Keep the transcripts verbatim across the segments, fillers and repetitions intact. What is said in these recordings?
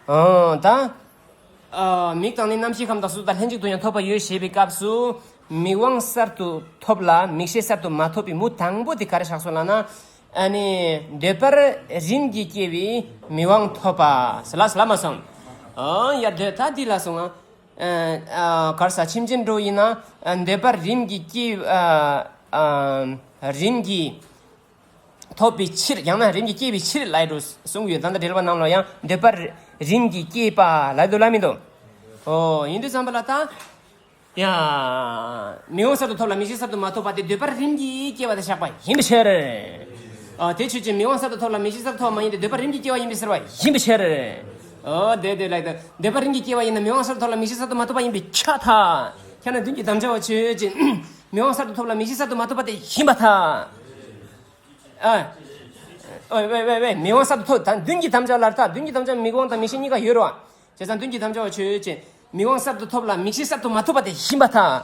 ཨོ་ད། ཨ་མིག་དང་ནི་རྣམ་ཤེས་ཁམས་དང་སོ་སོ་དང་ལྷན་ཅིག་ཏུ་ཡང་ཐོབ་པ་ཡོད་ཞེས་པའི་སྐབས་སུ། མིག་དབང་གསར་དུ་ཐོབ་ལ་མིག་ཤེས་གསར་དུ་མ་ཐོབ་པའི་མུ་དང་པོ་དེ་ག་རེ་བཞག་སོང་ལབ་ན། ཨ་ནི་འདོད་པར་རིམ་གྱིས་སྐྱེ་བའི་མིག་དབང་ཐོབ་པ། ཟེར་ལ་ཟེར་ལ་མ་སོང་། ཨོ་ཡ་འདོད་ད་འདི་ལ་སོང་ང་། ཨ་གར་ས་ཁྱིམ་ཆེན་འགྲོ་ཡིན་ན། ཨ་འདོད་པར་རིམ་གྱིས་སྐྱེ། ཨ་ཨ་རིམ་གྱིས་ཐོབ་པའི་ཕྱིར། ཡང་ན་རིམ་གྱིས་སྐྱེ་བའི་ཕྱིར་ལབ་འགྲོ་གསུང་གི་ཡོད། ད་ལྟ་འགྲེལ་པ་ནང་ལ་ཡང་འདོད་པར་རིམ་གྱིས་སྐྱེས་པ་ལབ་འདུག་ལབ་མི་འདུག་ཨོ་ཡིན་དུས་ཙམ་པ་ལ་ད། ཡ། མིག་དབང་གསར་དུ་ཐོབ་ལ་མིག་ཤེས་གསར་དུ་མ་ཐོབ་པ་དེ་འདོད་པར་རིམ་གྱིས་སྐྱེ་བ་དེ་བཞག་པ་ཡིན་པའི་ཕྱིར། ཨ་དེ་ཆོས་ཅན། མིག་དབང་གསར་དུ་ཐོབ་ལ་མིག་ཤེས་གསར་དུ་ཐོབ་པ་མ་ཡིན་ཏེ་འདོད་པར་རིམ་གྱིས་སྐྱེ་བ་ཡིན་པའི་ཟེར་བ་ཡིན་པའི་ཕྱིར། ཨོ་དེ་དེ་ལ་འདོད་པར་རིམ་གྱིས་སྐྱེ་བ་ཡིན་ན་མིག་དབང་གསར་དུ་ཐོབ་ལ་མིག་ཤེས་གསར་དུ་མ་ཐོབ་པ་ཡིན་པས་ཁྱབ་ཐལ། ཁྱེད་རང་མདུན་གྱི་དམ་བཅའ་བ་ཆོས་ཅན། མིག་དབང་གསར་དུ་ཐོབ་ལ་མིག་ཤེས་གསར་དུ་མ་ཐོབ་པ་དེ་ཡིན་པར་ཐལ། ཨ། ཨོ་ཝེ་ཝེ་ཝེ། མིག་དབང་གསར་དུ་ཐོབ། ད་མདུན་གྱི་དམ་བཅའ་ལ་ཐལ། མདུན་གྱི་དམ་བཅའ་མིག་དབང་དང་མིག་ཤེས་གཉིས་ཀ་ཡོད་རེད་བ། བྱས་ཙང་མདུན་གྱི་དམ་བཅའ་བ་ཆོས་ཅན། མིག་དབང་གསར་དུ་ཐོབ་ལ་མིག་ཤེས་གསར་དུ་མ་ཐོབ་པ་དེ་ཡིན་པར་ཐལ།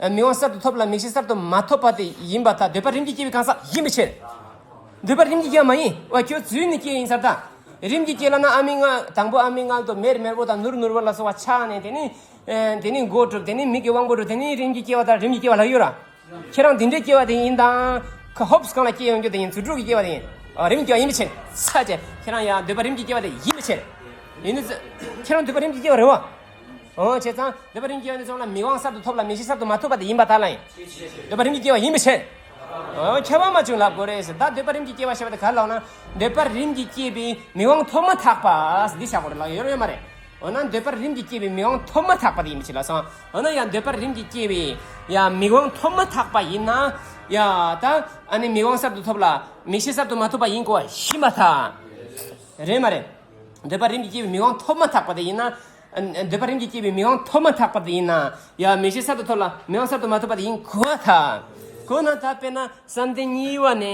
ཨ་མིག་དབང་གསར་དུ་ཐོབ་ལ་མིག་ཤེས་གསར་དུ་མ་ཐོབ་པ་དེ་ཡིན་པར་ཐལ། འདོད་པར་རིམ་གྱིས་སྐྱེ་བའི་གང་ཟག་ཡིན་པའི་ཕྱིར། འདོད་པར་རིམ་གྱིས་སྐྱེ་བ་མ་ཡིན་བ། ཁྱོད་རྫུས་ནས་སྐྱེ་ཡིན་ས་ད། རིམ་གྱིས་སྐྱེ་ལབ་ན་ཨ་མའི་མངལ། དང་པོ་ཨ་མའི་མངལ་དུ་མེར་མེར་པོ་དང་ནུར་ནུར་པོ་ལ་སོགས་པ་ཆགས་ནས། དེ་ནི། ཨེ་དེ་ནི་མགོ་གྲུབ། དེ་ནི་མིག་གི་དབང་པོ་གྲུབ། དེ་ནི་རིམ་གྱིས་སྐྱེ་བ་དང་རིམ་གྱིས་སྐྱེ་བ་ལ་ཡོད་ར། ཁྱེད་རང་འདི་འདྲའི་སྐྱེ་བ་དེ་ཡིན་དང་། ཁ་ཧོབ་སི་གང་ལ་སྐྱེ་ཡོང་རྒྱུ་དེ་ཡིན། རྫུ་འཕྲུལ་གྱི་སྐྱེ་བ་དེ་ཡིན། ཨ་རིམ་གྱིས་སྐྱེ་བ་ཡིན་པའི་ཕྱིར། ས་བཅད། ཁྱེད་རང་ཡང་འདོད་པ་རིམ་གྱིས་སྐྱེ་བ་དེ་ཡིན་པའི་ཕྱིར། ཡིན་ནི་ཚེ། ཁྱེད་རང་འདོད་པ་རིམ་གྱིས་སྐྱེ་བ་རེད་བ། འོ་བྱས་ཙང་འདོད་པ་རིམ་གྱིས་སྐྱེ་བ་ནི་ཚོགས་ལ་མིག་དབང་གསར་དུ་ཐོབ་ལ་མིག་ཤེས་གསར་དུ་མ་ཐོབ་པ་དེ་ཡིན་པར་ཐལ་ལ་ཡིན། འདོད་པ་རིམ་གྱིས་སྐྱེ་བ་ཡིན་པའི་ཕྱིར། འོ་ཁྱབ་པ་མ་བྱུང་ལབ་དགོས་རེད་ཟེར། ད་འདོད་པ་རིམ་གྱིས་སྐྱེ་བ་ཞེས་པ་དེ་ག་རེ་ལབ་ན། འདོད་པ་རིམ་གྱིས་སྐྱེས་པའི་མིག་དབང་ཐོབ་མ་ཐག་པ་འདི་བཞག་དགོས་རེད་ལབ་ཡོད་རེད་ཡོད་མ་རེད། འོ་ན་འདོད་པ་རིམ་གྱིས་སྐྱེས་པའི་མིག་དབང་ཐོབ་མ་ཐག་པ་དེ་ཡིན་པའི་ཕྱིར་ལབ་སོང་། འོ་ན་ཡང་འདོད་པ་རིམ་གྱིས་སྐྱེས་པའི་ཡང་མིག་དབང་ཐོབ་མ་ཐག་པ་ཡིན་ན། ཡ་ད་ཨ་ནི་མིག་དབང་གསར་དུ་ཐོབ་ལ་མིག་ཤེས་གསར་དུ་མ་ཐོབ་པ་ཡིན་དགོས་པ་ཡིན་པར་ཐལ། རེད་མ་རེད། འདོད་པ་རིམ་གྱིས་སྐྱེས་པའི་མིག་དབང་ཐོབ་མ་ཐག་པ་དེ་ཡིན་ན། ཨ་འདོད་པ་རིམ་གྱིས་སྐྱེས་པའི་མིག་དབང་ཐོབ་མ་ཐག་པ་དེ་ཡིན་ན། ཡ་མིག་ཤེས་གསར་དུ་ཐོབ་ལ་མིག་དབང་གསར་དུ་མ་ཐོབ་པ་དེ་ཡིན་དགོས་པར་ཐལ། དགོས་ན་ད་དཔེར་ན་བསམ་གཏན་གཉིས་པ་ནས་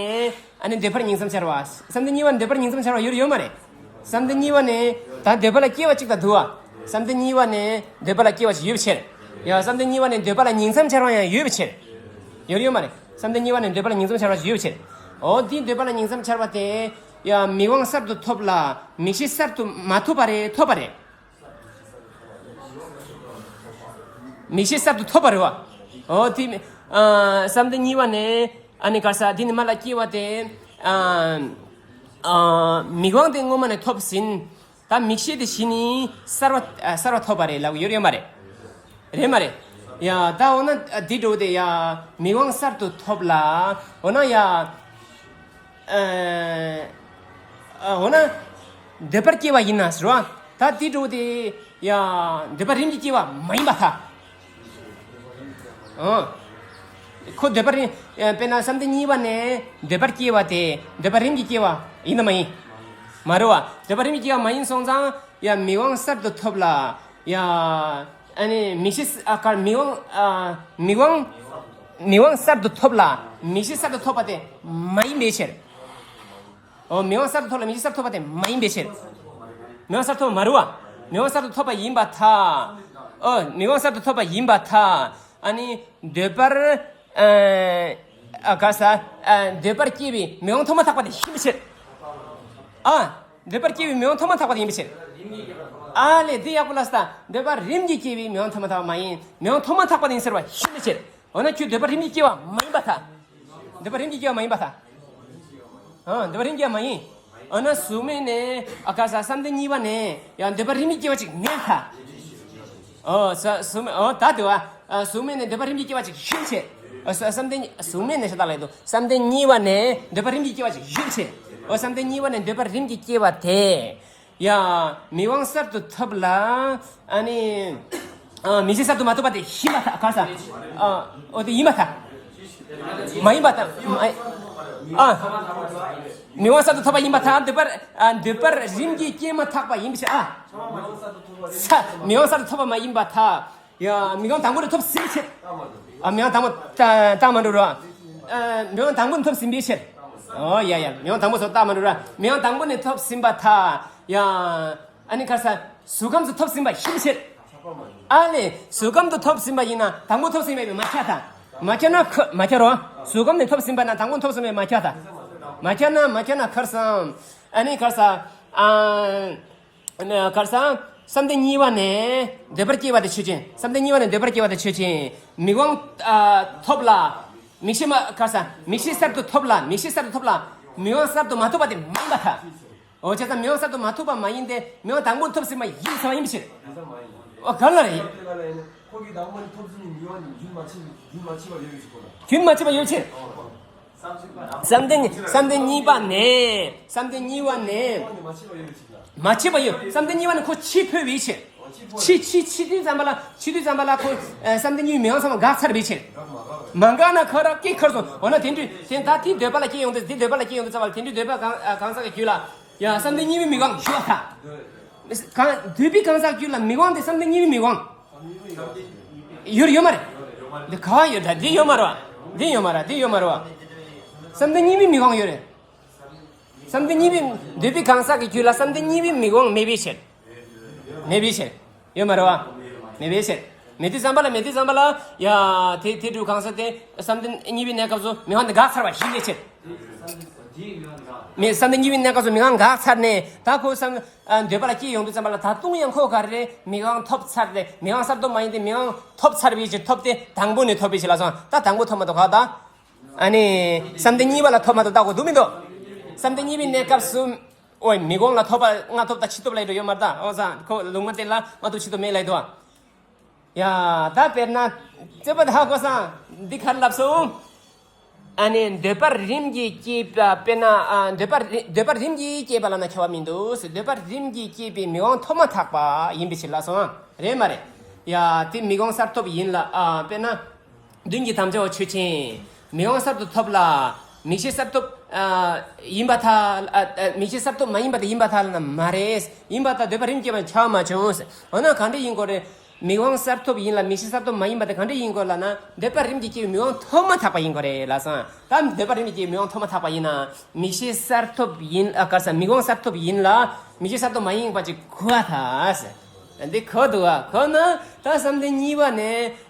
ཨ་ནི་འདོད་པར་ཉིང་མཚམས་སྦྱར་བ། བསམ་གཏན་གཉིས་པ་ནས་འདོད་པར་ཉིང་མཚམས་སྦྱར་བ་ཡོད་ཡོད་མ་རེད། བསམ་གཏན་གཉིས་པ་ནས་ད་འདོད་པ་ལ་སྐྱེ་བ་གཅིག་དང་བསྡུ་བ། བསམ་གཏན་གཉིས་པ་ནས་འདོད་པ་ལ་སྐྱེ་བ་ཞིག་ཡོད་པའི་ཕྱིར། ཡང་བསམ་གཏན་གཉིས་པ་ནས་འདོད་པ་ལ་ཉིང་མཚམས་སྦྱར་བ་ཡང་ཡོད་པའི་ཕྱིར། ཡོད་ཡོད་མ་རེད། བསམ་གཏན་གཉིས་པ་ནས་འདོད་པ་ལ་ཉིང་མཚམས་སྦྱར་བ་ཞིག་ཡོད་པའི་ཕྱིར། འོ་དེའི་འདོད་པ་ལ་ཉིང་མཚམས་སྦྱར་བ་དེ། ཡང་མིག་དབང་གསར་དུ་ཐོབ་ལ་མིག་ཤེས་གསར་དུ་མ་ཐོབ་པ་རེད། ཐོབ་པ་རེད། མིག་ཤེས་གསར་དུ་ཐོབ་པ་རེད་བ། འོ་དེ། ཨ་བསམ་གཏན་གཉིས་པ་ནས་ཨ་ནི་ག་རེ་ཟེར། དེ་ནི་མ་ལ་སྐྱེ་བ་དེ། ཨ་ཨ་མིག་དབང་དེ་སྔོན་མ་ནས་ཐོབ་ཟིན། ད་མིག་ཤེས་དེ་གཞི་ནས་གསར་བ། ཨ་གསར་བ་ཐོབ་པ་རེད་ལབ་ཡོད་ཡོད་མ་རེད། རེད་མ་རེད། ཡ་ད་འོ་ན་འདི་འགྲོ་དེ་ཡ་མིག་དབང་གསར་དུ་ཐོབ་ལ། འོ་ན་ཡ། ཨ་ཨ་འོ་ན། འདོད་པར་སྐྱེ་བ་ཡིན་ན་ཟེར་བ། ད་འདི་འགྲོ་དེ་ཡ་འདོད་པ་རིམ་གྱིས་སྐྱེ་བ་མ་ཡིན་པར་ཐལ། ཨོ། ཁོ་འདོད་པ་རིམ། དཔེར་ན་བསམ་གཏན་གཉིས་པ་ནས་འདོད་པར་སྐྱེ་བ་དེ་འདོད་པ་རིམ་གྱིས་སྐྱེ་བ་ཡིན་ནམ་མ་ཡིན། མ་རེད་བ། འདོད་པ་རིམ་གྱིས་སྐྱེ་བ་མ་ཡིན་སོང་ཙང་ཡ་མིག་དབང་གསར་དུ་ཐོབ་ལ། ཡ། ཨ་ནི་མིག་ཤེས་ཨ་གར་མིག་དབང་ཨ་མིག་དབང་། མིག་དབང་གསར་དུ་ཐོབ་ལ་མིག་ཤེས་གསར་དུ་ཐོབ་པ་དེ་མ་ཡིན་པའི་ཕྱིར། ཨོ་མིག་དབང་གསར་དུ་ཐོབ་ལ་མིག་ཤེས་གསར་དུ་ཐོབ་པ་དེ་མ་ཡིན་པའི་ཕྱིར། མིག་དབང་གསར་དུ་ཐོབ་པ་མ་རེད་བ། མིག་དབང་གསར་དུ་ཐོབ་པ་ཡིན་པར་ཐལ། ཨོ་མིག་དབང་གསར་དུ་ཐོབ་པ་ཡིན་པར་ཐལ། ཨ་ནི་འདོད་པར། ཨ་ཨ་ག་ས། ཨ་འདོད་པར་སྐྱེ་བའི་མིག་དབང་ཐོབ་མ་ཐག་པ་དེ་ཡིན་པའི་ཕྱིར། ཨ་འདོད་པར་སྐྱེ་བའི་མིག་དབང་ཐོབ་མ་ཐག་པ་དེ་ཡིན་པའི་ཕྱིར། ཨ་ལས་འདི་ཡག་པོ་ལ་ས། འདོད་པ་རིམ་གྱིས་སྐྱེ་བའི་མིག་དབང་ཐོབ་མ་ཐག་པ་མ་ཡིན། མིག་དབང་ཐོབ་མ་ཐག་པ་དེ་ཡིན་ཟེར་བ་ཡིན་པའི་ཕྱིར། འོ་ན་ཁྱོད་འདོད་པ་རིམ་གྱིས་སྐྱེ་བ་མ་ཡིན་པར་ཐལ། འདོད་པ་རིམ་གྱིས་སྐྱེ་བ་མ་ཡིན་པར་ཐལ། ཨ་འདོད་པ་རིམ་གྱིས་མ་ཡིན། འོ་ན་གཟུགས་མེད་ནས་ཨ་ག་ས་བསམ་གཏན་གཉིས་པ་ནས་ཡང་འདོད་པ་རིམ་གྱིས་སྐྱེ་བ་ཅིག་མེད་ཐལ། ཨོ་ས་གཟུགས་མེད་ཨོ་ད་དེ་བ། ཨ་གཟུགས་མེད་ནས་འདོད་པ་རིམ་གྱིས་སྐྱེ་བ་ཅིག་ཡིན་ཕྱིར། ཨ་ས་བསམ་གཏན་གཟུགས་མེད་ནས་ཤ་སྟག་ལས་དུ་བསམ་གཏན་གཉིས་པ་ནས་འདོད་པ་རིམ་གྱིས་སྐྱེ་བ་ཅིག་ཡིན་ཕྱིར། ཨོ་བསམ་གཏན་གཉིས་པ་ནས་འདོད་པ་རིམ་གྱིས་སྐྱེ་བ་དེ། ཡ། མིག་དབང་གསར་དུ་ཐོབ་ལ། ཨ་ནི། ཨ་མིག་ཤེས་གསར་དུ་མ་ཐོབ་པ་དེ་ཡིན་པར་ཐལ། ག་ས། ཨ་འོ་དེ་ཡིན་པར་ཐལ། མ་ཡིན་པར་ཐལ། མ་ཨ། མིག་དབང་གསར་དུ་ཐོབ་པ་ཡིན་པར་ཐལ། འདོད་པར། ཨ་འདོད་པར་རིམ་གྱིས་སྐྱེས་མ་ཐག་པ་ཡིན་པའི་ཕྱིར། ཨ། ས། མིག་དབང་གསར་དུ་ཐོབ་པ་མ་ཡིན་པར་ཐལ། ཡ། མིག་དབང་དང་པོ་ནས་ཐོབ་ཟིན་པའི་ཕྱིར། ཨ་མིག་དབང་དང་པོ་ད་ད་མ་འགྲོ་རོ། ཨ་མིག་དབང་དང་པོ་ནས་ཐོབ་ཟིན་པའི་ཕྱིར། ཨོ་ཡ་ཡ། མིག་དབང་དང་པོ་སོགས་ད་མ་འགྲོ་རོ། མིག་དབང་དང་པོ་ནས་ཐོབ་ཟིན་པར་ཐལ། ཡ། ཨ་ནི་ག་ས། གཟུགས་ཁམས་སུ་ཐོབ་ཟིན་པ་ཡིན་ཕྱིར། ཨ་ལས་གཟུགས་ཁམས་སུ་ཐོབ་ཟིན་པ་ཡིན་ན་དང་པོ་ཐོབ་ཟིན་པ་ཡིན་པས་མ་ཁྱབ་ཐལ། མ་ཁྱབ་ན་ཁ་མ་ཁྱབ་རོ། གཟུགས་ཁམས་ནས་ཐོབ་ཟིན་པ་ན་དང་པོ་ཐོབ་ཟིན་པས་མ་ཁྱབ་ཐལ། མ་ཁྱབ་ན་མ་ཁྱབ་ན་ཁར་སང་། ཨ་ནི་ག་ས། ཨ། གར་སང་བསམ་གཏན་གཉིས་པ་ནས་འདོད་པར་སྐྱེ་བ་དེ་ཆོས་ཅན། བསམ་གཏན་གཉིས་པ་ནས་འདོད་པར་སྐྱེ་བ་དེ་ཆོས་ཅན། མིག་དབང་ཨ་ཐོབ་ལ། མིག་ཤེས་མ་གར་སང་མིག་ཤེས་གསར་དུ་ཐོབ་ལ། མིག་ཤེས་གསར་དུ་ཐོབ་ལ། མིག་དབང་གསར་དུ་མ་ཐོབ་པ་དེ་མིན་པར་ཐལ། འོ་བྱས་ཙང་མིག་དབང་གསར་དུ་མ་ཐོབ་པ་མ་ཡིན་ཏེ་མིག་དབང་དང་པོ་ཐོབ་ཟིན་པ་ཡིན་ཟེར་བ་ཡིན་པའི་ཕྱིར། འོ་གང་ལ་རེད། ཁོ་གི་དང་པོ་ནི་ཐོབ་ཟིན་ནི་མིག་དབང་ནི་རྒྱུན་མ་ཆད་རྒྱུན་མ་ཆད་པ་ཡོད་པའི་ཕྱིར་ཁོ་ན། རྒྱུན་མ་ཆད་པ་ཡོད་ཕྱིར། བསམ་གཏན་བསམ་གཏན་གཉིས་པ་ནས་བསམ་གཏན་གཉིས་པ་ནས་མ་ཆད་པ་ཡོད། བསམ་གཏན་གཉིས་པ་ནས་ཁོ་འཆི་འཕོས་པའི་ཕྱིར། འཆི་འཆི་འཆི་དུས་ཙམ་པ་ལ་འཆི་དུས་ཙམ་པ་ལ་ཁོ་ཨ་བསམ་གཏན་གཉིས་པའི་མིག་དབང་ཚང་མ་འགག་ཚར་བའི་ཕྱིར། མ་འགག་ན་ཁོ་རང་སྐྱེ་ཁར་སོང་། འོ་ན་དེ་འདྲ་དེ་ད་དེའི་འདོད་པ་ལ་སྐྱེ་ཡོང་དུས་དེའི་འདོད་པ་ལ་སྐྱེ་ཡོང་དུས་ཙམ་པ་ལ་དེ་འདྲའི་འདོད་པ་གང་གང་ཟག་གི་རྒྱུད་ལ་ཡ་བསམ་གཏན་གཉིས་པའི་མིག་དབང་ཡོད་ད། གང་འདོད་པའི་གང་ཟག་རྒྱུད་ལ་མིག་དབང་དེ་བསམ་གཏན་གཉིས་པའི་མིག་དབང་ཡོད་ཡོད་མ་རེད། འདི་ག་བ་ཡོད་ད། འདི་ཡོད་མ་རེད་བ། འདི་ཡོད་མ་རེད། འདི་ཡོད་མ་རེད་བ། བསམ་གཏན་གཉིས་པའི་མིག་དབང་ཡོད་རེད། བསམ་གཏན་གཉིས་པའི་འདོད་པའི་གང་ཟག་གི་རྒྱུད་ལ་བསམ་གཏན་གཉིས་པའི་མིག་དབང་མེད་པའི་ཕྱིར། མེད་པའི་ཕྱིར། ཡོད་མ་རེད་བ། མེད་པའི་ཕྱིར། མེད་དུས་ཙམ་པ་ལ་མེད་དུས་ཙམ་པ་ལ་ཡ་དེ་དེ་འདྲའི་གང་ཟག་དེ་བསམ་གཏན་གཉིས་པའི་གནས་སྐབས་སུ་མིག་དབང་དེ་འགག་ཚར་བ་ཡིན་པའི་ཕྱིར། མེད་བསམ་གཏན་གཉིས་པའི་གནས་སྐབས་སུ་མིག་དབང་འགག་ཚར་ནས་ད་ཁོ་བསམ་ཨ་འདོད་པ་ལ་སྐྱེ་ཡོང་དུས་ཙམ་པ་ལ་ད་དུང་ཡང་ཁོ་ག་རེ་རེད། མིག་དབང་ཐོབ་ཚར་ཏེ་མིག་དབང་གསར་ཐོབ་མ་ཡིན་ཏེ་མིག་དབང་ཐོབ་ཚར་བའི་ཕྱིར། ཐོབ་སྟེ་དང་པོ་ནས་ཐོབ་པའི་ཕྱིར་ལ་སོང་། ད་དང་པོ་ཐོབ་མ་ཐོབ་ག་ད། ཨ་ནི་བསམ་གཏན་གཉིས་པ་ལ་ཐོབ་མ་ཐོབ་ལྟ་དགོས་འདུག་མི་འདུག་བསམ་གཏན་གཉིས་པའི་གནས་སྐབས་སུ། ཨོའི་མིག་དབང་ལ་ཐོབ་པ་ལྔ་ཐོབ་དང་ཕྱེད་ཐོབ་ལ་ཡོད་ཡོད་མ་རེད་ད། ཨོ་ཙང་ཁོ་ལུང་མ་བསྟན་ལ་ལྔ་ཐོབ་ཕྱེད་ཐོབ་མེད་ལ་ཡོད་དོ། ཡ་ད་དཔེར་ན་རྩོད་པ་ད་ཧ་གོ་སང་འདི་ག་རེ་ལབ་སོང་། ཨ་ནི་འདོད་པ་རིམ་གྱིས་སྐྱེས་པ་དཔེར་ན་ཨ་འདོད་པ་རི་འདོད་པ་རིམ་གྱིས་སྐྱེས་པ་ལ་ན་ཁྱབ་པ་མི་འདུག་ཟེར། འདོད་པ་རིམ་གྱིས་སྐྱེས་པའི་མིག་དབང་ཐོབ་མ་ཐག་པ་ཡིན་པའི་ཕྱིར་ལ་སོང་། རེད་མ་རེད། ཡ་དེ་མིག་དབང་གསར་ཐོབ་ཡིན་ལ་ཨ་དཔེར་ན། མདུན་གྱི་དམ་བཅའ་བ་ཆོས་ཅན། མིག་དབང་གསར་དུ་ཐོབ་ལ། མིག་ཤེས་གསར་ཐོབ་ཨ་ཡིན་པར་ཐལ། ཨ་ཨ་མིག་ཤེས་གསར་ཐོབ་མ་ཡིན་པ་དེ་ཡིན་པར་ཐལ་ན་མ་རེད། ཡིན་པར་ཐལ། འདོད་པ་རིམ་གྱིས་སྐྱེས་པ་ཆགས་མ་བྱུང་། འོ་ན་གང་འདྲ་ཡིན་དགོས་རེད། མིག་དབང་གསར་ཐོབ་ཡིན་ལ་མིག་ཤེས་གསར་ཐོབ་མ་ཡིན་པ་དེ་གང་འདྲ་ཡིན་དགོས་ལབ་ན་འདོད་པ་རིམ་གྱིས་སྐྱེས་པའི་མིག་དབང་ཐོབ་མ་ཐག་པ་ཡིན་དགོས་རེད་ལབ་སོང་། ད་འདོད་པ་རིམ་གྱིས་སྐྱེས་པའི་མིག་དབང་ཐོབ་མ་ཐག་པ་ཡིན་ན་མིག་ཤེས་གསར་ཐོབ་ཡིན་ཨ་ག་ས་མིག་དབང་གསར་ཐོབ་ཡིན་ལ་མིག་ཤེས་གསར་ཐོབ་མ་ཡིན་པ་ཅིག་གོ་བ་ཐལ། འདི་གོ་འདུག་ག་གོ་ན་ད་བསམ་གཏན་གཉིས་པ་ནས་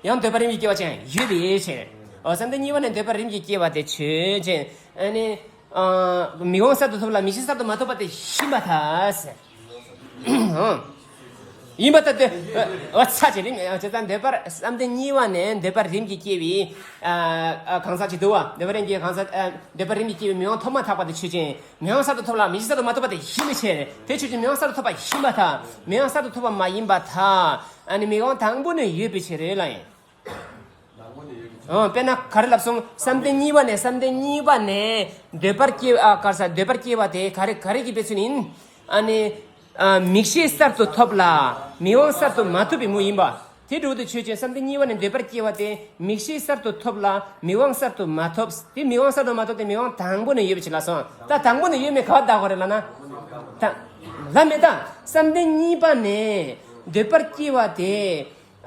ཡང་འདོད་པ་རིམ་གྱིས་སྐྱེ་བ་ཅན་ཡོད་པའི་ཕྱིར། འོ་བསམ་གཏན་གཉིས་པ་ནས་འདོད་པ་རིམ་གྱིས་སྐྱེ་བ་དེ་ཆོས་ཅན། ཨ་ནི་ཨ་མིག་དབང་གསར་དུ་ཐོབ་ལ་མིག་ཤེས་གསར་དུ་མ་ཐོབ་པ་དེ་ཡིན་པར་ཐལ། ཡིན་པར་ཐལ་ཏེ། འོ་ཚ་ཅེ་རིམ་བྱས་ཙང་འདོད་པར་བསམ་གཏན་གཉིས་པ་ནས་འདོད་པ་རིམ་གྱིས་སྐྱེ་བའི་ཨ་ཨ་གང་ཟག་ཅིག་འདུག་བ། འདོད་པ་རིམ་གྱིས་གང་ཟག་ཨ་འདོད་པ་རིམ་གྱིས་སྐྱེ་བའི་མིག་དབང་ཐོབ་མ་ཐག་པ་དེ་ཆོས་ཅན། མིག་དབང་གསར་དུ་ཐོབ་ལ་མིག་ཤེས་གསར་དུ་མ་ཐོབ་པ་དེ་ཡིན་པའི་ཕྱིར། དེ་ཆོས་ཅན། མིག་དབང་གསར་དུ་ཐོབ་པ་ཡིན་པར་ཐལ། མིག་དབང་དང་པོ་ནས་ཡོད་པའི་ཕྱིར་ལ་ཡིན། འོ་དཔེར་ན་ག་རེ་ལབ་སོང་། བསམ་གཏན་གཉིས་པ་ནས་བསམ་གཏན་གཉིས་པ་ནས་འདོད་པར་སྐྱེ་ཨ་ག་རེ་ཟ་འདོད་པར་སྐྱེ་བ་དེ་ག་རེ་ག་རེ་གི་དཔེ་མཚོན་ཡིན། ཨ་ནི་ཨ་མིག་ཤེས་གསར་དུ་ཐོབ་ལ་མིག་དབང་གསར་དུ་མ་ཐོབ་པའི་མུ་ཡིན་པ། དེ་འདྲ་བོ་དེ་ཆོས་ཅན། བསམ་གཏན་གཉིས་པ་ནས་འདོད་པར་སྐྱེ་བ་དེ་མིག་ཤེས་གསར་དུ་ཐོབ་ལ་མིག་དབང་གསར་དུ་མ་ཐོབ། དེ་མིག་དབང་གསར་དུ་མ་ཐོབ་སྟེ་མིག་དབང་དང་པོ་ནས་ཡོད་པའི་ཕྱིར་ལ་སོང་། ད་དང་པོ་ནས་ཡོད་མེད་ག་བར་བལྟ་དགོས་རེད་ལབ་ན། ད་ལབ་མེད་ད། བསམ་གཏན་གཉིས་པ་ནས་འདོད་པར་སྐྱེ་བ་དེ།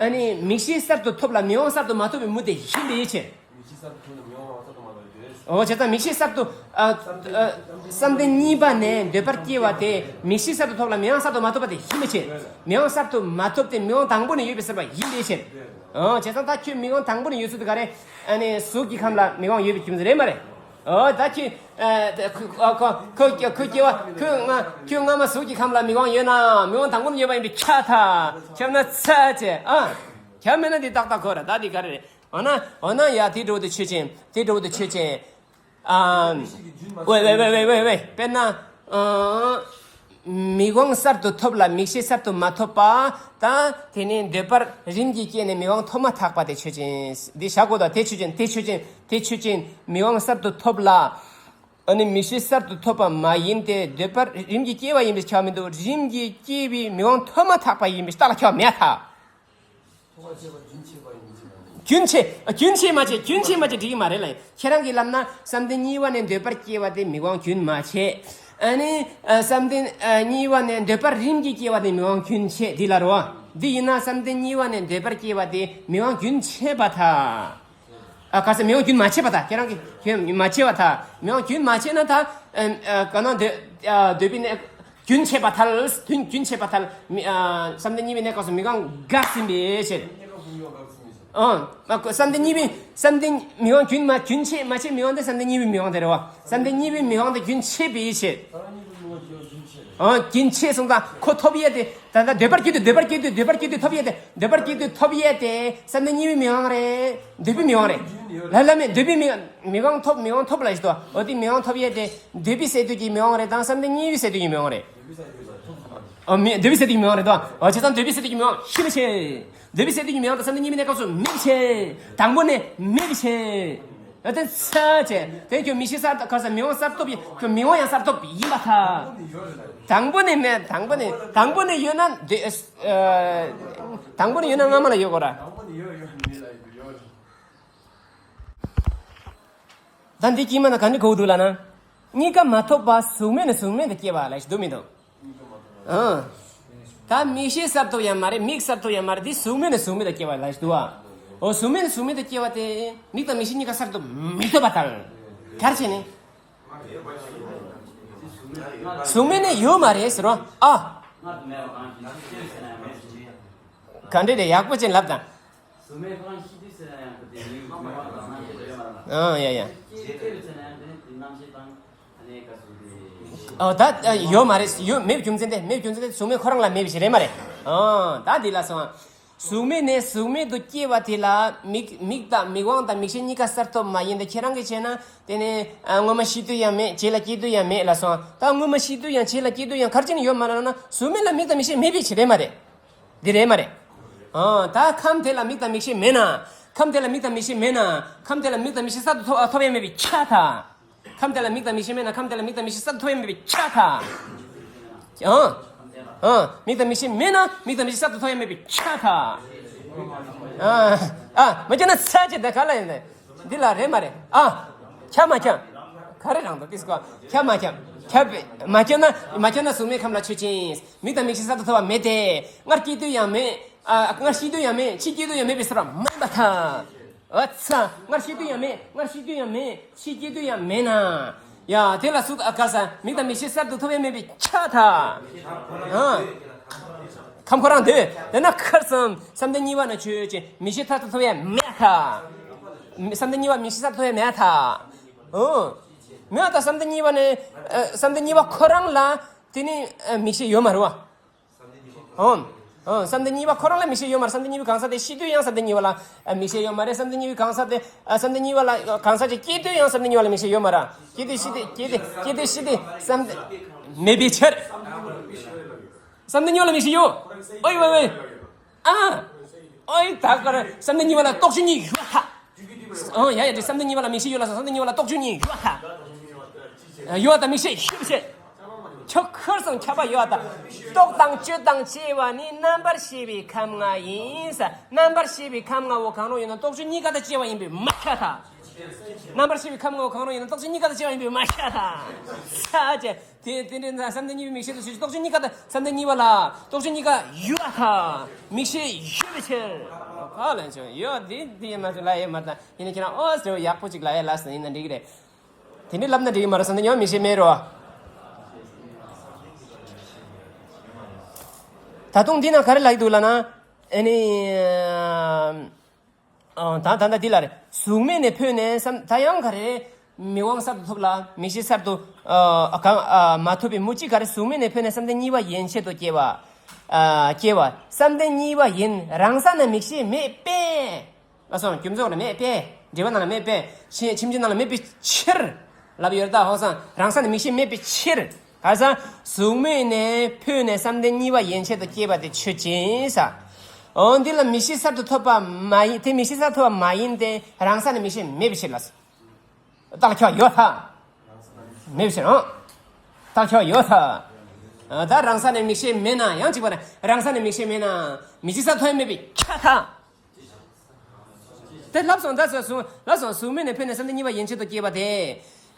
ཨ་ནི་མིག་ཤེས་གསར་དུ་ཐོབ་ལ་མིག་དབང་གསར་དུ་མ་ཐོབ་པའི་མུ་དེ་ཡིན་པའི་ཕྱིར། མིག་ཤེས་གསར་དུ་ཐོབ་ལ་མིག་དབང་གསར་དུ་མ་ཐོབ་པའི་དེ། འོ་བྱས་ཙང་མིག་ཤེས་གསར་དུ་ཨ་ཨ་བསམ་གཏན་གཉིས་པ་ནས་འདོད་པར་སྐྱེ་བ་དེ་མིག་ཤེས་གསར་དུ་ཐོབ་ལ་མིག་དབང་གསར་དུ་མ་ཐོབ་པ་དེ་ཡིན་པའི་ཕྱིར། མིག་དབང་གསར་དུ་མ་ཐོབ་སྟེ་མིག་དབང་དང་པོ་ནས་ཡོད་པའི་ཟེར་བ་ཡིན་པའི་ཕྱིར། འོ་བྱས་ཙང་ད་ཁྱོད་མིག་དབང་དང་པོ་ནས་ཡོད་ཚུལ་དེ་ག་རེ། ཨ་ནི་གཟུགས་ཀྱི་ཁམས་ལ་མིག་དབང་ཡོད་པའི་རྒྱུ་མཚན་རེད་མ་རེད། འོ་ད་ཁྱོད་ཨ་ཁོ་ཁོ་ཁོ་སྐྱེ་བ་ཁོ་ང་ཁྱོད་སྔ་མ་གཟུགས་ཀྱི་ཁམས་ལ་མིག་དབང་ཡོད་ན་མིག་དབང་དང་པོ་ནས་ཡོད་པ་ཡིན་པས་ཁྱབ་ཐལ། ཁྱབ་ན་ཚར་བྱས་ཨ། ཁྱབ་མེད་ན་འདི་ཏག་ཏག་གོ་ར། ད་འདི་ག་རེ་རེད། འོ་ན་འོ་ན་ཡ་དེ་འདྲ་བོ་དེ་ཆོས་ཅན། དེ་འདྲ་བོ་དེ་ཆོས་ཅན། ཨ། ཝེ་ཝེ་ཝེ་ཝེ་ཝེ་ཝེ། དཔེར་ན། ཨ། མིག་དབང་གསར་དུ་ཐོབ་ལ་མིག་ཤེས་གསར་དུ་མ་ཐོབ་པ། ད་དེ་ནས་འདོད་པར་རིམ་གྱིས་སྐྱེས་ནས་མིག་དབང་ཐོབ་མ་ཐག་པ་དེ་ཆོས་ཅན། འདི་བཞག་དགོས་ད། དེ་ཆོས་ཅན། དེ་ཆོས་ཅན། དེ་ཆོས་ཅན། མིག་དབང་གསར་དུ་ཐོབ་ལ། ཨ་ནི་མིག་ཤེས་གསར་དུ་ཐོབ་པ་མ་ཡིན་ཏེ་འདོད་པར་རིམ་གྱིས་སྐྱེ་བ་ཡིན་པས་ཁྱབ་མི་འདུག་རིམ་གྱིས་སྐྱེ་བའི་མིག་དབང་ཐོབ་མ་ཐག་པ་ཡིན་པས་རྟགས་ལ་ཁྱབ་མེད་ཐལ། ཐོབ་པ་ཆད་པ་རྒྱུན་ཆད་པ་ཡིན་གྱི་མ་རེད། རྒྱུན་ཆད། རྒྱུན་ཆད་མ་ཆད། རྒྱུན་ཆད་མ་ཆད་འགྲིག་གི་མ་རེད་ལ། ཁྱེད་རང་གིས་ལབ་ན་བསམ་གཏན་གཉིས་པ་ནས་འདོད་པར་སྐྱེ་བ་དེ་མིག་དབང་རྒྱུན་མ་ཆད། ཨ་ནི་ཨ་བསམ་གཏན་ཨ་གཉིས་པ་ནས་འདོད་པ་རིམ་གྱིས་སྐྱེ་བ་དེ་མིག་དབང་རྒྱུན་ཆད་འདི་ལ་རོ། འདི་ཡིན་ན་བསམ་གཏན་གཉིས་པ་ནས་འདོད་པར་སྐྱེ་བ་དེ་མིག་དབང་རྒྱུན་ཆད་པར་ཐལ། ཨ་ག་ས་མིག་དབང་རྒྱུན་མ་ཆད་པར་ཐལ། ཁྱེད་རང་གིས་ཁྱོད་མ་ཆད་པར་ཐལ། མིག་དབང་རྒྱུན་མ་ཆད་ན་ད་ཨ་ཨ་ག་ན་འདོད་ཨ་འདོད་པའི་གནས། རྒྱུན་ཆད་པར་ཐལ། རྒྱུན་རྒྱུན་ཆད་པར་ཐལ། མི་ཨ་བསམ་གཏན་གཉིས་པའི་གནས་སྐབས་སུ་མིག་དབང་འགགས་ཟིན་པའི་ཕྱིར། ཨང་། བསམ་གཏན་གཉིས་པའི་བསམ་གཏན་མིག་དབང་རྒྱུན་མ་རྒྱུན་ཆད་མ་ཆད་མིག་དབང་དེ་བསམ་གཏན་གཉིས་པའི་མིག་དབང་དེ་རེད་བ། བསམ་གཏན་གཉིས་པའི་མིག་དབང་དེ་རྒྱུན་ཆད་པའི་ཕྱིར། ཨང་། རྒྱུན་ཆད་སོང་ཙང་ཁོ་ཐོབ་ཡས་དེ། ད་ལྟ་འདོད་པར་སྐྱེ་དུས། འདོད་པར་སྐྱེ་དུས། འདོད་པར་སྐྱེ་དུས་ཐོབ་ཡས་དེ། འདོད་པར་སྐྱེ་དུས་ཐོབ་ཡས་དེ་བསམ་གཏན་གཉིས་པའི་མིག་དབང་རེད། འདོད་པའི་མིག་དབང་རེད། ལ་ལ་མེད། འདོད་པའི་མིག་མིག་དབང་ཐོབ། མིག་དབང་ཐོབ་ལ་ཞིག་ཏོ། འོ་དེ་མིག་དབང་ཐོབ་ཡས་དེ་འདོད་པའི་སས་བསྡུས་ཀྱི་མིག་དབང་རེད་དང་བསམ་གཏན་གཉིས་པའི་སས་བསྡུས་ཀྱི་མིག་དབང་རེད། ཨ་མི་འདོད་པའི་སས་བསྡུས་ཀྱི་མིག་དབང་རེད་དོ། ཨ་བྱས་ཙང་འདོད་པའི་སས་བསྡུས་ཀྱི་མིག་དབང་ཤེས་མི་ཤེས། འདོད་པའི་སས་བསྡུས་ཀྱི་མིག་དབང་དང་བསམ་གཏན་གཉིས་པའི་གནས་སྐབས་སུ་མེད་པའི་ཕྱིར། དང་པོ་ནས་མེད་པའི་ཕྱིར། ཨ་དེ་ཚ་བྱས་དེ་ཁྱོད་མིག་ཤེས་གསར་དུ་ག་ས་མིག་དབང་གསར་ཐོབ་ཡིན། ཁྱོད་མིག་དབང་ཡང་གསར་ཐོབ་ཡིན་པ་ཐ། དང་པོ་ནས་མེད། དང་པོ་ནས་དང་པོ་ནས་ཡོད་ན་འདོད། ཨ་དང་པོ་ནས་ཡོད་ན་སྔ་མ་ལ་ཡོད་དགོས་ར། ད་འདི་དཀྱིལ་མ་ན་ག་འདྲ་གོ་འདུག་ལབ་ན། གཉིས་ཀ་མ་ཐོབ་པ་གཟུགས་མེད་ནས་གཟུགས་མེད་དུ་སྐྱེ་བ་ལ་ཞིག་འདུག་མི་འདུག་ཨང་། ད་མིག་ཤེས་གསར་ཐོབ་ཡང་མ་རེད། མིག་གསར་ཐོབ་ཡང་མ་རེད། འདི་གཟུགས་མེད་ནས་གཟུགས་མེད་དུ་སྐྱེ་བ་ལ་ཞིག་འདུག་ཨ། འོ་གཟུགས་མེད་ནས་གཟུགས་མེད་དུ་སྐྱེ་བ་དེ་མིག་དང་མིག་ཤེས་གཉིས་ཀ་གསར་དུ་མི་ཐོབ་པ་དང་། ག་རེ་བྱས་ནས། གཟུགས་མེད་ནས་ཡོད་མ་རེད་ཟེར་རོ། ཨ། ག་འདྲ་རེད། ཡག་པོ་ཅན་ལབ་དང་། གཟུགས་མེད་ཁོ་རང་ཤེས་དུས་ཟེར་ན་ཡང་དེ་ནི་མི་དབང་དང་རྣམ་ཤེས་རེད་མ་རེད། ཨང་། ཡ་ཡ། ཤེས་དུས་ཟེར་ན་ཡང་དེ་ནི་དེ་རྣམ་ཤེས་དང་ཨ་ནི་ག་ཟུག་དེ། ཨོ་ད་ཡོད་མ་རེད། ཡོད་མེད་རྒྱུ་མཚན་དེ། མེད་རྒྱུ་མཚན་དེ་གཟུགས་མེད་ཁོ་རང་ལ་མེད་པའི་ཕྱིར་རེད་མ་རེད། ཨང་། ད་འདི་ལ་སོང་། གཟུགས་མེད་ནས་གཟུགས་མེད་དུ་སྐྱེ་བ་དེ་ལ་མིག་མིག་དང་མིག་དབང་དང་མིག་ཤེས་གཉིས་ཀ་གསར་ཐོབ་མ་ཡིན་ཏེ། ཁྱེད་རང་གིས་བྱས་ན་དེ་ནི་ཨ་སྔོན་མ་ཤེས་དུས་ཡང་མེད། རྗེས་ལ་སྐྱེ་དུས་ཡང་མེད་ལ་སོང་། ད་སྔོན་མ་ཤེས་དུས་ཡང་རྗེས་ལ་སྐྱེ་དུས་ཡང་ག་རེ་བྱས་ནས་ཡོད་མ་རེད་ལབ་ན། གཟུགས་མེད་ལ་མིག་དང་མིག་ཤེས་མེད་པའི་ཕྱིར་རེད་མ་རེད། འདི་རེད་མ་རེད། ཨ་ད་ཁམས་དེ་ལ་མིག་དང་མིག་ཤེས་མེད་ན། ཁམས་དེ་ལ་མིག་དང་མིག་ཤེས་མེད་ན། ཁམས་དེ་ལ་མིག་དང་མིག་ཤེས་གསར་དུ་ཐོབ་ཐོབ་ཡ་མེད་པའི་ཆ་ད། ཁམས་དེ་ལ་མིག་དང་མིག་ཤེས་མེད་ན། ཁམས་དེ་ལ་མིག་དང་མིག་ཤེས་གསར་དུ་ཐོབ་ཡ་མེད་པའི་ཆ་ད། ཨང་། ཨང་། མིག་དང་མིག་ཤེས་མེད་ན་མིག་དང་མིག་ཤེས་གསར་དུ་ཐོབ་ཡ་མེད་པའི་ཆ་ད། ཨ་ཨ་མ་ཁྱོད་ན་ཚ་ཅི་ད་ག་ལ་ཡིན་ནས། འདི་ལ་རེད་མ་རེད། ཨ། ཁྱབ་མ་ཁྱབ། ག་རེ་རང་དང་ཏིས་ཀོ། ཁྱབ་མ་ཁྱབ། ཁྱབ་མ་ཁྱབ་ན། མ་ཁྱབ་ན་གཟུགས་མེད་ཁམས་ལ་ཆོས་ཅན། མིག་དང་མིག་ཤེས་གསར་དུ་ཐོབ་པ་མེད་དེ། སྔར་སྐྱེས་དུས་ཡང་མེད། ཨ། སྔར་ཤེས་དུས་ཡང་མེད། ཕྱིས་སྐྱེས་དུས་ཡང་མེད་པའི་ཕྱིར་མ་ཡིན་པར་ཐལ། ཨ་ཚ། སྔར་ཤེས་དུས་ཡང་མེད། སྔར་ཤེས་དུས་ཡང་མེད། ཕྱིས་སྐྱེས་དུས་ཡང་མེད་ན། ཡ། དེ་ལ་གཟུགས། ཨ། ག་ས། མིག་དང་མིག་ཤེས་གསར་དུ་ཐོབ་ཡ་མེད་པའི་ཆ་ད། ཨ། ཁམས་ཁོ་རང་དེ། དེ་ན་ཁར་སང་བསམ་གཏན་གཉིས་པ་ན་ཆོས་ཅན། མིག་ཤེས་གསར་དུ་ཐོབ་ཡ་མེད་ད། བསམ་གཏན་གཉིས་པ་མིག་ཤེས་གསར་དུ་ཐོབ་ཡ་མེད་ད། ཨོ། མེད་ད་བསམ་གཏན་གཉིས་པ་ནི། ཨ། བསམ་གཏན་གཉིས་པ་ཁོ་རང་ལ་དེ་ནི། ཨ། མིག་ཤེས་ཡོད་མ་རེད་བ། ཨོ། ཨོ། བསམ་གཏན་གཉིས་པ་ཁོ་རང་ལ་མིག་ཤེས་ཡོད་མ་རེད། བསམ་གཏན་གཉིས་པའི་གང་ཟག་དེ་ཤེས་དུས་ཡང་བསམ་གཏན་གཉིས་པ་ལ། ཨ། མིག་ཤེས་ཡོད་མ་རེད། བསམ་གཏན་གཉིས་པའི་གང་ཟག་དེ། ཨ། བསམ་གཏན་གཉིས་པ་ལ་གང་ཟག་ཅིག་སྐྱེས་དུས་ཡང་བསམ་གཏན་གཉིས་པ་ལ་མིག་ཤེས་ཡོད་མ་རེད། སྐྱེས་དུས་ཤི་དུས། སྐྱེས་དུས་སྐྱེས་དུས་ཤི་དུས་བསམ་གཏན་མེད་པའི་ཕྱིར། བསམ་གཏན་གཉིས་པ་ལ་མིག་ཤེས་ཡོད། ཨོ་ཡོད་ཨོ་ཡོད། ཨ། ཨོ་ཡོད། ད་ག་རེ། བསམ་གཏན་གཉིས་པ་ལ་རྟོག་བཅུ་གཉིས་ཡོད་ད། ཨོ་ཡ་ཡ། དེ་བསམ་གཏན་གཉིས་པ་ལ་མིག་ཤེས་ཡོད་ལ་སོང་། བསམ་གཏན་གཉིས་པ་ལ་རྟོག་བཅུ་གཉིས་ཡོད་ད། ཡོད་ད་མིག་ཤེས་ཤེས་ཤེས། ཁྱོད་ཁར་སང་ཁྱབ་པ་ཡོད་ད། རྟོག་དང་དཔྱོད་དང་བཅས་པ་ནི་རྣམ་པར་ཤེས་པའི་ཁམས་ལྔ་ཡིན་ས། རྣམ་པར་ཤེས་པའི་ཁམས་ལྔ་བོ་གང་རུང་ཡོད་ན་རྟོག་བཅུ་གཉིས་ཀ་དང་བཅས་པ་ཡིན་པས་མ་ཁྱབ་ད། རྣམ་པར་ཤེས་པའི་ཁམས་ལྔ་བོ་གང་རུང་ཡོད་ན་རྟོག་བཅུ་གཉིས་ཀ་དང་བཅས་པ་ཡིན་པས་མ་ཁྱབ་ད། ས་ཅེ། དེ་དེ་འདྲའི་བསམ་གཏན་གཉིས་པའི་མིག་ཤེས་དང་ཆོས་ཅན། རྟོག་བཅུ་གཉིས་ཀ་དང་། བསམ་གཏན་གཉིས་པ་ལ་རྟོག་བཅུ་གཉིས་ཀ་ཡོད་ཨ་ཁ། མིག་ཤེས་ཡོད་པའི་ཕྱིར། ཁ་ལན་ཆོ་ཡོད་དེ་དེ་ཡིན་མ་ཆོ་ལ་ཡོད་མ་ད། ཡིན་ན་ཁྱེད་རང་ཨོ་ཟེར་བ་ཡག་པོ་ཅིག་ལ་ཡ་ལ་ཟེར་ཡིན་ན་འགྲིག་གི་རེད། དེ་འདྲའི་ལབ་ན་འགྲིག་གི་མ་རེད། བསམ་གཏན་གཉིས་པ་མིག་ཤེས་མེད་རོ། ད་དུང་འདི་ན་ག་རེ་ལབ་ཀྱི་འདུག་ལབ་ན། ཨ་ནི། ཨ། ད་ད་ད་འདི་ལ་རེད། གཟུགས་མེད་ནས་འཕོས་ནས་བསམ། ད་ཡང་ག་རེ། མིག་དབང་གསར་དུ་ཐོབ་ལ་མིག་ཤེས་གསར་དུ། ཨ། གང་། ཨ། མ་ཐོབ་པའི་མུ་སྟེགས་ག་རེ། གཟུགས་མེད་ནས་འཕོས་ནས་བསམ་གཏན་གཉིས་པ་ཡན་ཆད་དུ་སྐྱེ་བ། ཨ། སྐྱེ་བ། བསམ་གཏན་གཉིས་པ་ཡིན་རང་ས་ན་མིག་ཤེས་མེད་པས། ལ་སོང་། རྒྱུ་མཚན་ལ་མེད་པས། འབྲེལ་བ་ནང་ལ་མེད་པས། ཕྱི། ཕྱི་མཆོད་ནང་ལ་མེད་པའི་ཕྱིར། ལབ་ཡོད་ད། ཧོ་སང་རང་ས་ནས་མིག་ཤེས་མེད་པའི་ཕྱིར། ག་ས། གཟུགས་མེད་ནས་འཕོས་ནས་བསམ་གཏན་གཉིས་པ་ཡན་ཆད་དུ་སྐྱེས་པ་དེ་ཆོས་ཅན་ས། འོ་འདི་ལ་མིག་ཤེས་གསར་དུ་ཐོབ་པ་མ་ཡིན། དེ་མིག་ཤེས་གསར་ཐོབ་པ་མ་ཡིན་ཏེ་རང་ས་ནས་མིག་ཤེས་མེད་པའི་ཕྱིར་ལ། རྟགས་ཁྱབ་ཡོད་ད། མེད་པའི་ཕྱིར་ཨང་། རྟགས་ཁྱབ་ཡོད་ད། ད་རང་ས་ནས་མིག་ཤེས་མེད་ན་ཡང་གཅིག་པ་རེད། རང་ས་ནས་མིག་ཤེས་མེད་ན་མིག་ཤེས་གསར་ཐོབ་མེད་པའི་ཁྱབ་ད། དེ་ལབ་སོང་། ད་སོ་སོ་ལབ་སོང་། གཟུགས་མེད་ནས་འཕོས་ནས་བསམ་གཏན་གཉིས་པ་ཡན་ཆད་དུ་སྐྱེས་པ་དེ།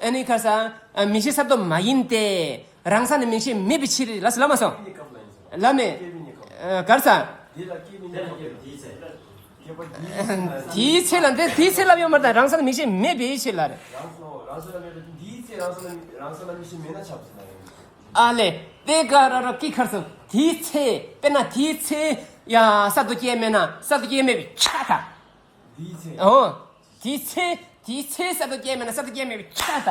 ཨ་ནི་ཁ་ས། ཨ། མིག་ཤེས་གསར་ཐོབ་མ་ཡིན་ཏེ། རང་ས་ནས་མིག་ཤེས་མེད་པའི་ཕྱིར་ལ་ཟེར་ལབ་མ་སོང་། ལབ་མེད། ཨ། ག་རེ་ཟེར། དེའི་ཚེ་ལ་འདི་དེའི་ཚེ་ལབ་ཡོད་མ་རེད་ད། རང་ས་ནས་མིག་ཤེས་མེད་པའི་ཕྱིར་ལ་རེད། རང་ས་ལ་མེད་པའི་འདིའི་ཚེ་རང་ས་ལ་རང་ས་ལ་མིག་ཤེས་མེད་ན་ཁྱབ་ཟེར་ན་རེད། ཨ་ལེ། དེ་ག་ར་ར་ཀི་ཁར་སོང་། དེའི་ཚེ། དཔེར་ན་དེའི་ཚེ་ཡ་གསར་དུ་སྐྱེས་མེད་ན་གསར་དུ་སྐྱེས་མེད་པའི་ཆ་ད། དེའི་ཚེ། ཨོ། དེའི་ཚེ། དེའི་ཚེ་གསར་དུ་སྐྱེས་མེད་ན་གསར་དུ་སྐྱེས་མེད་པའི་ཆ་ད།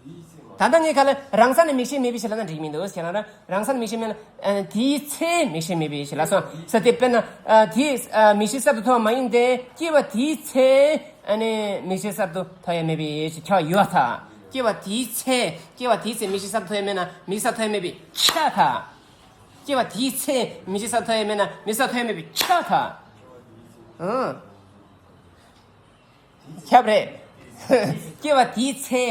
དེའི་ཚེ་མ། ད་ལྟ་ངས་ག་ལ་རང་ས་ནས་མིག་ཤེས་མེད་པའི་ཕྱིར་ལབ་ན་འགྲིག་མི་འདུག་ཁྱེད་རང་རང་ས་ནས་མིག་ཤེས་མེད་ན་ཨ་དེའི་ཚེ་མིག་ཤེས་མེད་པའི་ཕྱིར་ལབ་སོང་ས་དེ་དཔེར་ན་ཨ་དེའི་ཨ་མིག་ཤེས་གསར་དུ་ཐོབ་པ་མ་ཡིན་ཏེ་སྐྱེ་བ་དེའི་ཚེ་ཨ་ནི་མིག་ཤེས་གསར་དུ་ཐོབ་ཡ་མེད་པའི་ཕྱིར་ཁྱབ་ཡོད་ཐལ། སྐྱེ་བ་དེའི་ཚེ་སྐྱེ་བ་དེའི་ཚེ་མིག་ཤེས་གསར་དུ་ཐོབ་ཡ་མེད་ན་མིག་གསར་ཐོབ་ཡ་མེད་པའི་ཁྱབ་ཐལ། སྐྱེ་བ་དེའི་ཚེ་མིག་ཤེས་གསར་ཐོབ་ཡ་མེད་ན་མིག་གསར་ཐོབ་ཡ་མེད་པའི་ཁྱབ་ཐལ། ཨང་། ཁྱབ་རེད། སྐྱེ་བ་དེའི་ཚེ།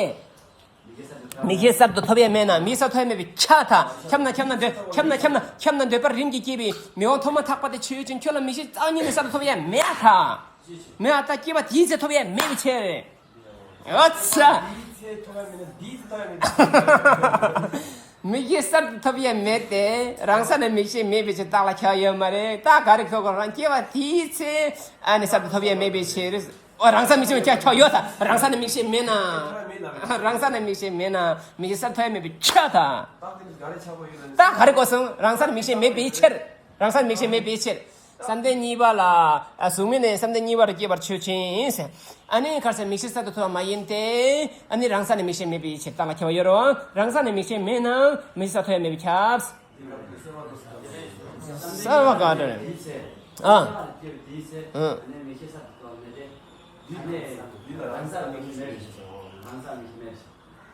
མིག་ཤེས་གསར་དུ་ཐོབ་ཡ་མེད་ན་མིག་གསར་ཐོབ་ཡ་མེད་པའི་ཁྱབ་ཐལ། ཁྱབ་ན་ཁྱབ་ན་འདོད་ཁྱབ་ན་ཁྱབ་ན་ཁྱབ་ན་འདོད་པ་རིམ་གྱིས་སྐྱེས་པའི་མིག་དབང་ཐོག་མ་ཐག་པ་དེ་ཆོས་ཅན། ཁྱོད་ལ་མིག་ཤེས་རྩ་བ་ཉིད་ནས་གསར་དུ་ཐོབ་ཡ་མེད་ཐལ། མེད་ཨ་ད་སྐྱེ་བ་དེའི་ཚེ་ཐོབ་ཡ་མེད་པའི་ཕྱིར། ཨ་ཙ། མིག་ཤེས་གསར་དུ་ཐོབ་ཡ་མེད་དེ་རང་ས་ནས་མིག་ཤེས་མེད་པའི་ཕྱིར་རྟགས་ལ་ཁྱབ་ཡོད་མ་རེད། རྟགས་ག་རེ་ཁྱོད་ཁོ་རང་སྐྱེ་བ་དེའི་ཚེ་ཨ་ནི་གསར་དུ་ཐོབ་ཡ་མེད་པའི་ཕྱིར། ཨོ་རང་ས་མིག་ཤེས་ཀྱང་ཁྱོད་ཡོད་ད། རང་ས་ནས་མིག་ཤེས་མེད་ན། རང་ས་ནས་མིག་ཤེས་མེད་ན་མིག་ཤེས་གསར་ཐོབ་ཡ་མེད་པའི་ཕྱིར་ད། རྟགས་ག་རེ་གོ་སོང་། རང་ས་ནས་མིག་ཤེས་མེད་པའི་ཕྱིར། རང་ས་ནས་མིག་ཤེས་མེད་པའི་ཕྱིར། བསམ་གཏན་གཉིས་པ་ལ་ཨ་གཟུགས་མེད་ནས་བསམ་གཏན་གཉིས་པར་སྐྱེས་པར་ཆོས་ཅན། ཨ་ནི་ག་རེ་ཟེར་མིག་ཤེས་གསར་དུ་ཐོབ་པ་མ་ཡིན་ཏེ། ཨ་ནི་རང་ས་ནས་མིག་ཤེས་མེད་པའི་ཕྱིར་རྟགས་ལ་ཁྱབ་པ་ཡོད་རེད། རང་ས་ནས་མིག་ཤེས་མེད་ན་མིག་ཤེས་གསར་ཐོབ་ཡ་མེད་པའི་ཁྱབ། གསར་བ་ག་འདྲ་རེད། ཨ། ཨ།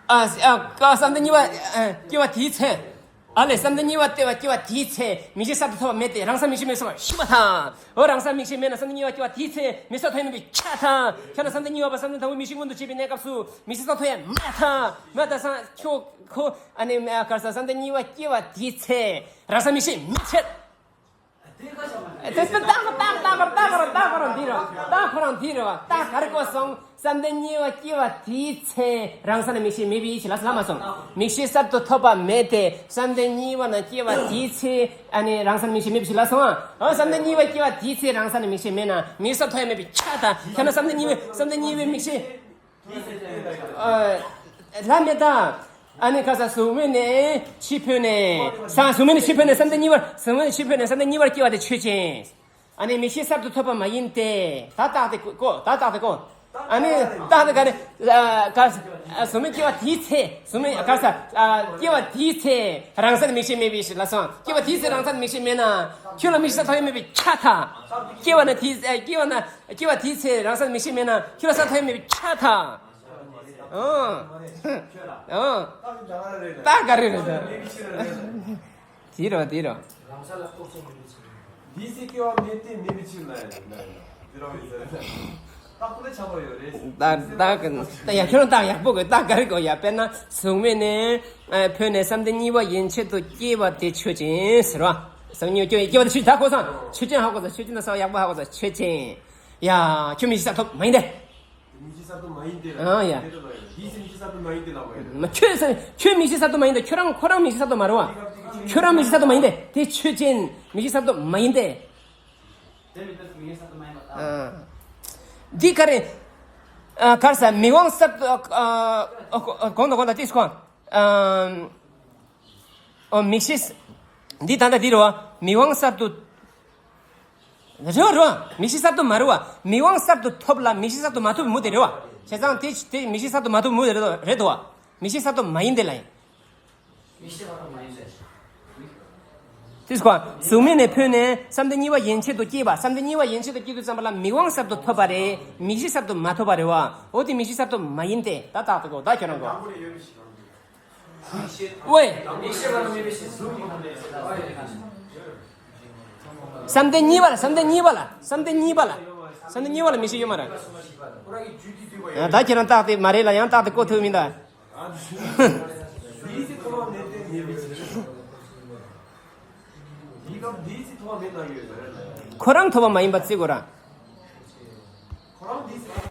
ཨ་ཨ་ཀ་བསམ་གཏན་གཉིས་པ་ཨ་སྐྱེ་བ་དེའི་ཚེ། ཨ་ལས་བསམ་གཏན་གཉིས་པ་སྐྱེ་བ་སྐྱེ་བ་དེའི་ཚེ་མིག་ཤེས་གསར་དུ་ཐོབ་པ་མེད་དེ་རང་ས་མིག་ཤེས་མེད་སོང་བ་ཤེས་པ་དང་། འོ་རང་ས་མིག་ཤེས་མེད་ན་བསམ་གཏན་གཉིས་པ་སྐྱེ་བ་དེའི་ཚེ་མིག་གསར་ཐོབ་ཡ་མེད་པའི་ཁྱབ་དང་། ཁྱོད་ན་བསམ་གཏན་གཉིས་པ་པ་བསམ་གཏན་དང་པོའི་མིག་ཤེས་མངོན་དུ་བྱེད་པའི་གནས་སྐབས་སུ་མིག་ཤེས་གསར་ཐོབ་ཡ་མེད་དང་། མེད་དང་སང་ཁྱོད་ཁོ་ཨ་ནི་ག་རེ་ཟེར་བསམ་གཏན་གཉིས་པ་སྐྱེ་བ་དེའི་ཚེ་རང་ས་མིག་ཤེས་མེད་ཚེ། དེ་ལྟ་ཁོ་ལྟ་ཁོ་ལྟ་ཁོ་ལྟ་ཁོ་རང་ལྟ་ཁོ་རང་འདི་རེད། ལྟ་ཁོ་རང་འདི་རེད་བ། ལྟ་ག་རེ་གོ་སོང་། བསམ་གཏན་གཉིས་པ་སྐྱེ་བ་དེའི་ཚེ་རང་ས་ནས་མིག་ཤེས་མེད་པའི་ཕྱིར་ལབ་སོང་། མིག་ཤེས་གསར་དུ་ཐོབ་པ་མེད་དེ་བསམ་གཏན་གཉིས་པ་ན་སྐྱེ་བ་དེའི་ཚེ་ཨ་ནི་རང་ས་ནས་མིག་ཤེས་མེད་པའི་ཕྱིར་ལབ་སོང་། འོ་བསམ་གཏན་གཉིས་པ་སྐྱེ་བ་དེའི་ཚེ་རང་ས་ནས་མིག་ཤེས་མེད་ན་མིག་གསར་ཐོབ་ཡ་མེད་པའི་ཁྱབ་དང་། ཁྱོད་ན་བསམ་གཏན་གཉིས་པའི་བསམ་གཏན་གཉིས་པའི་མིག་ཤེས། ཨ། ལྷ་མེད་ད། ཨ་ནི་ཁ་ས་གཟུགས་མེད་ནས་ཕྱི་འཕོས་ནས་ས་གཟུགས་མེད་ནས་ཕྱི་འཕོས་ནས་བསམ་གཏན་གཉིས་པར་གཟུགས་མེད་ནས་ཕྱི་འཕོས་ནས་བསམ་གཏན་གཉིས་པར་སྐྱེ་བ་དེ་ཆོས་ཅན། ཨ་ནི་མིག་ཤེས་གསར་དུ་ཐོབ་པ་མ་ཡིན་ཏེ། ད་རྟགས་དེ་གོ། ད་རྟགས་དེ་གོ། ཨ་ནི་རྟགས་དེ་ག་ནི་ཨ་ག་ས་གཟུགས་མེད་སྐྱེ་བ་དེའི་ཚེ། གཟུགས་མེད་ག་ས་ཨ་སྐྱེ་བ་དེའི་ཚེ་རང་སར་མིག་ཤེས་མེད་པའི་ཕྱིར་ལབ་སོང་། སྐྱེ་བ་དེའི་ཚེ་རང་སར་མིག་ཤེས་མེད་ན་ཁྱོད་ལ་མིག་ཤེས་ཐོབ་ཡ་མེད་པའི་ཁྱབ་དང་། སྐྱེ་བ་ན་དེའི་སྐྱེ་བ་ན། སྐྱེ་བ་དེའི་ཚེ་རང་སར་མིག་ཤེས་མེད་ན་ཁྱོད་ལ་ས་ཐོབ་ཡ་མེད་པའི་ཁྱབ་དང་། ཨང་། ཨང་། རྟགས་ག་རེ་རེད་ད། དེ་རེད་དེ་རེད། འདིའི་ཚེ་སྐྱེ་བ་མེད་དེ་མེད་པའི་ཕྱིར་ན་ཡང་ན་ཡང་དེ་རང་ཡིན་ཟེར། རྟགས་པོ་ལ་ཁྱབ་པ་ཡོད་རེད། ད་ད་ད་ཡ་ཁྱོད་རང་རྟགས་ཡག་པོ་གི་རྟགས་ག་རེ་གོ་ཡ། དཔེར་ན་གཟུགས་མེད་ནས་ཨ་འཕོས་ནས་བསམ་གཏན་གཉིས་པ་ཡན་ཆད་དུ་སྐྱེ་བ་དེ་ཆོས་ཅན་ཟེར་བ། བསམ་གཏན་གཉིས་པ་སྐྱེ་བ་དེ་ཆོས་ཅན་ད་གོ་སོང་། ཆོས་ཅན་ཧ་གོ་སོང་། ཆོས་ཅན་ད་ས་ཡག་པོ་ཧ་གོ་སོང་། ཆོས་ཅན། ཡ་ཁྱོད་མིག་ཤེས་གསར་ཐོབ་མ་ཡིན་ཏེ། མིག་ཤེས་གསར་ཐོབ་མ་ཡིན་ཏེ་ལ་ཨང་ཡ། དེ་ལ་ཡོད། འདིའི་ཚེ་མིག་ཤེས་གསར་ཐོབ་མ་ཡིན་ཏེ་ལ་བ་ཡོད། མ་ཁྱོད་ཚེ་ཁྱོད་མིག་ཤེས་གསར་ཐོབ་མ་ཡིན་ཏེ། ཁྱོད་རང་ཁོ་རང་མིག་ཤེས་གསར་ཐོབ་མ་རེད་བ། ཁྱོད་རང་མིག་ཤེས་གསར་ཐོབ་མ་ཡིན་ཏེ། དེ་ཆོས་ཅན། མིག་ཤེས་གསར་ཐོབ་མ་ཡིན་ཏེ། དེ་མི་ལྟར་མིག་ཤེས་གསར་ཐོབ་མ་ཡིན་པ་ལྟ། ཨ། འདི་ག་རེ། ཨ་ག་རེ་ཟེར་མིག་དབང་གསར་དུ་ཨ་ཨ་གོང་དུ་གོང་དུ་ཏིས་ཁོ། ཨ། ཨོ་མིག་ཤེས། འདི་ད་ལྟ་འདི་རེད་བ། མིག་དབང་གསར་དུ། རེད་བ་རེད་བ། མིག་ཤེས་གསར་དུ་མ་རེད་བ། མིག་དབང་གསར་དུ་ཐོབ་ལ་མིག་ཤེས་གསར་དུ་མ་ཐོབ་མུ་དེ་རེད་བ། བྱས་ཙང་དེ་དེ་མིག་ཤེས་གསར་དུ་མ་ཐོབ་མུ་དེ་རེད་དོ་རེད་དོ་བ། མིག་ཤེས་གསར་དུ་མ་ཡིན་དེ་ལ་ཡིན། མིག་ཤེས་གསར་དུ་མ་ཡིན་དེ། ཏིས་ཁོ། གཟུགས་མེད་ནས་འཕོས་ནས་བསམ་གཏན་གཉིས་པ་ཡན་ཆད་དུ་སྐྱེས་པ། བསམ་གཏན་གཉིས་པ་ཡན་ཆད་དུ་སྐྱེས་དུས་ཙམ་པ་ལ་མིག་དབང་གསར་དུ་ཐོབ་པ་རེད། མིག་ཤེས་གསར་དུ་མ་ཐོབ་པ་རེད་བ། འོ་དེ་མིག་ཤེས་གསར་དུ་མ་ཡིན་ཏེ། ད་རྟགས་དེ་གོ་ད་ཁྱོད་རང་གོ། ཝེ། བསམ་གཏན་གཉིས་པ་ལ། བསམ་གཏན་གཉིས་པ་ལ། བསམ་གཏན་གཉིས་པ་ལ། བསམ་གཏན་གཉིས་པ་ལ་མིག་ཤེས་ཡོད་མ་རེད། ད་ཁྱེད་རང་རྟགས་དེ་མ་རེད་ལ་ཡང་རྟགས་དེ་གོ་ཐུབ་མིན་ད། ཁོ་རང་ཐོབ་པ་མ་ཡིན་པ་བརྩི་དགོས་ར།